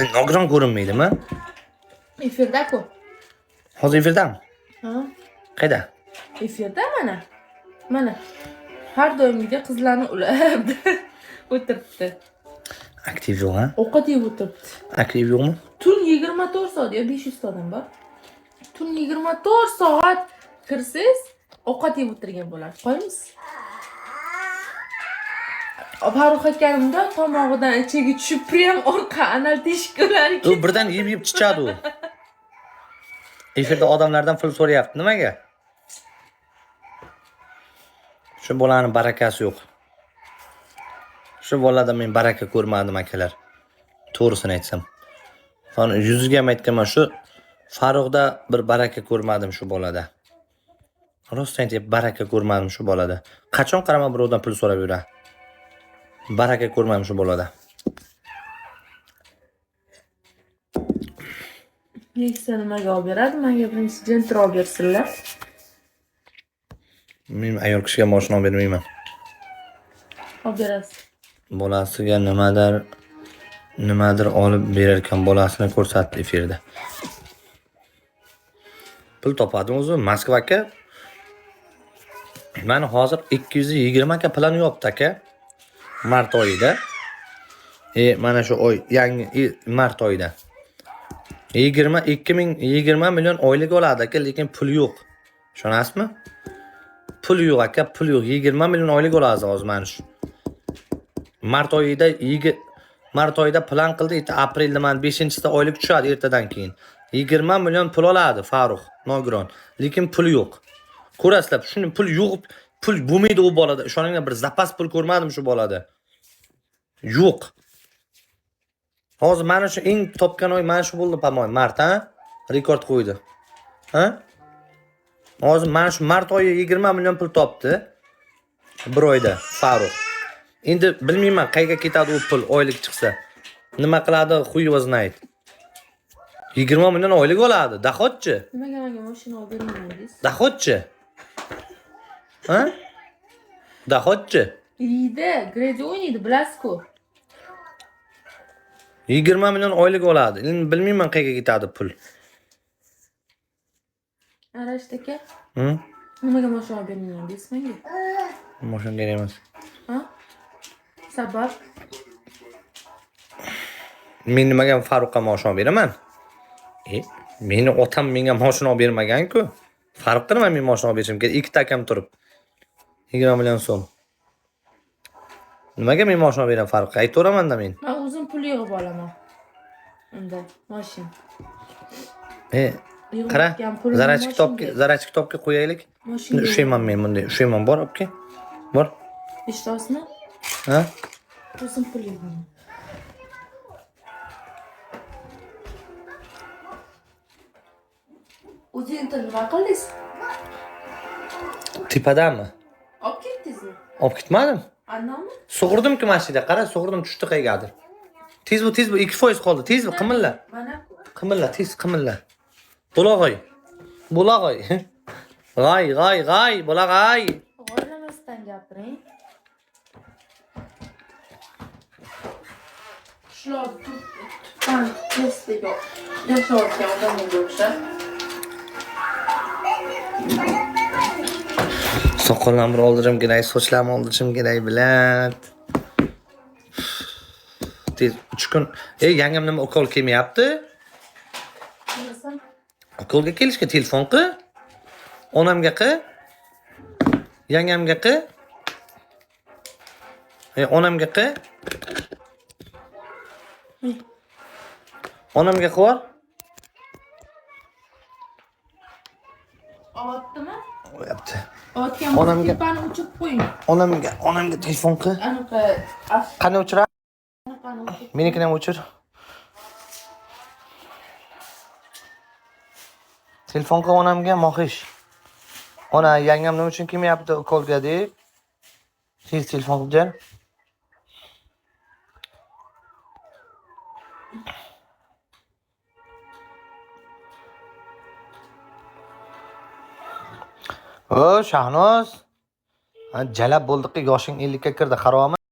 Nogiron ko'rinmaydimi? Efirda-ku. Hozir efirdami? Ha? Qayda? Efirda mana. Mana. Har doimgidek qizlarni ulab o'tiribdi. Aktiv yo'q, ha? Ovqat yeb o'tiribdi. Aktiv yo'qmi? Tun 24 soat yo 500 ta odam bor. Tun 24 soat kirsiz ovqat yeb o'tirgan bo'ladi. Qo'ymiz. Farruh akamda tomog'idan ichiga tushib prям orqa anal teshik o'lar U birdan yeb yeb chichadi u. Efirda odamlardan pul so'rayapti. Nimaga? Shu bolani barakasi yo'q. Shu bolada men baraka ko'rmadim akalar. To'g'risini aytsam. Sonra yuziga ham aytganman shu Farruhda bir baraka ko'rmadim shu bolada. Rostdan aytyapman, baraka ko'rmadim shu bolada. Qachon qarama birovdan pul so'rab yuradi. Baraka ko'rmadim shu bolada. Nexia nimaga olib beradi? Menga birinchi Gentra olib bersinlar. Men ayol kishiga moshina olib bermayman. Olib berasiz. Bolasiga nimadir olib berarkan, bolasini ko'rsatdi efirda. Pul topadi o'zi Moskva aka. Mana hozir 220 aka plan yopdi aka. Mart oyida. Mana shu oy yangi mart oyida. 20 million oylik oladi aka, lekin pul yo'q. Ishonasizmi? Pul yo'q aka, pul yo'q. 20 million oylik oladi hozir mana shu. Mart oyida mart oyida plan qildi, erta aprelda mana 5-sida oylik tushadi ertadan keyin. 20 million pul oladi Farruh nogiron, lekin pul yo'q. Ko'rasizlar, shuni pul yo'q, pul bo'lmaydi u bolada. Ishoninglar, bir zapas pul ko'rmadim shu bolada. Yo'q. Hozir mana shu eng topgan oy mana shu bo'ldi, по-моему, mart, ha? Rekord qo'ydi. Ha? Hozir mana shu mart oyi 20 million pul topdi. Bir oyda Farruh. Endi bilmayman qayerga ketadi u pul oylik chiqsa. Nima qiladi, xuy его знает. 20 million oylik oladi. Daxotchi? Nimaga menga mashina olib bermadingiz? Daxotchi? Ha? Daxotchi? Yeydi, Gredi o'ynaydi, bilasiz-ku. 20 million oylik oladi. Endi bilmayman qayerga ketadi pul. Rashid aka, Hı? nimaga mashina olib bermadingiz menga? Mashina kerak emas. Ha? Sabab? Men nimaga Farruhga mashina olib beraman? Meni otam menga mashina olib bermagan-ku. Farruhga nima men mashina olib berishim kerak? Ikkita akam turib. 20 million so'm. Nimaga men mashina olib beraman Farruhga? Aytaveraman-da men. Men o'zim pul yig'ib olaman. Unda mashina. Qara, zarachki topga, zarachki topga qo'yaylik. Mashina. Ushlayman men bunday, ushlayman. Bor, olib kel. Bor. Eshityapsizmi? Ha? O'zim pul yig'aman. O'zingiz nima qildingiz? Tepadami? Olib ketdingizmi? Olib ketmadim. Annami? Sug'urdimki mashinada, qara, sug'urdim, tushdi qayergadir. Tez bu, tez bu, 2% qoldi. Tez bu, qimilla. Mana Qimilla, tez qimilla. Bo'lag'oy. Bo'lag'oy. G'oy, g'oy, g'oy, bo'lag'oy. g'oylamasdan gapiring. Shular tupdan testdagi yashayotgan odamlarga o'xshab. Soqollamni oldirishim kerak, sochlarimni oldirishim kerak, bilat. Tez 3 kun. Yangam nima ukol kelmayapti? Bilasan? Ukolga kelishga telefon qil. Onamga qil. Yangamga qil. Onamga qil. Onamga qilib. Olyaptimi? Olyapti. Olayotgan Onamga- tepani o'chirib qo'ying. Onamga telefon qil. Anaqa Qani o'chira? anaqani o'chirib. Menikini ham o'chir. Telefon qil onamga, Mohish. Ona, yangam nima uchun kelmayapti ukolga deb. Tez telefon qilib ber. O, Shahnoz. Ha, jalab bo'ldiqki, yoshing 50 ga kirdi, haromi.